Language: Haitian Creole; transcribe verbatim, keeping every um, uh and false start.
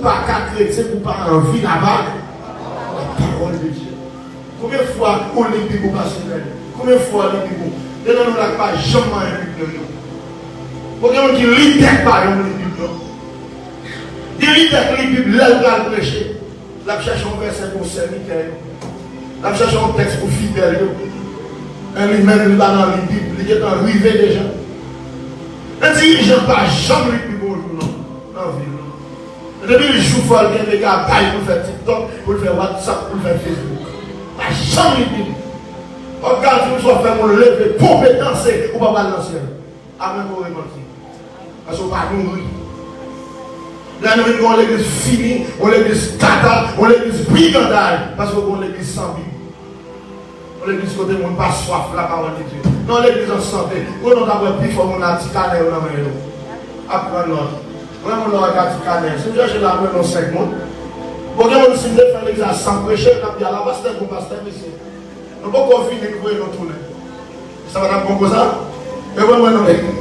pa ka kretyen pou pa anvi la pa-, la pawòl de Dye. Konbyen fwa ou li Bib ou pa semèn? Konbyen fwa ou li Bib ou? Gen nan nou la ki pa janm manyen Bib nou yo. Bon, gen moun ki li tèt pa yo, li Bib non. Gen lidè ki li Bib lè l pral preche. L ap chèche yon vèsè pou sèvitè yo. L ap chèche yon tèks pou fidèl yo. Men li menm, li pa nan li Bib, li gentan rive deja. Men dirijan pa janm li Bib yon jou non, nan vi l non. Men depi l jou fò l gen megabay pou l fè TikTok, pou l fè WhatsApp, pou l fè Facebook. Pa janm li Bib. W ap gade yon swa fè moun leve, ponpe, danse, ou pa pral nan syèl. Apre ke w repanti. Paske w pa nouri. Lè nou vin gen yon legliz fini, yon legliz kaka, yon legliz briganday, paske w gen yon legliz san Bib. Yon legliz kote moun pa swaf la pawòl de Dye. Nan yon legliz an sante, ou non ta wè pifò moun la ti kanè yo nan men yo. Ap pran nòt. Mwen moun nan wè ka ti kanè. Si w chèche la mwen non senk moun. Bon, gen moun si m te fè legliz la san preche, yo t ap di ala pastè, bon pastè, mesye. Nou poko fini, nou voye nou tounen. Sa pa t ap bon konsa? E mwen, mwen, non.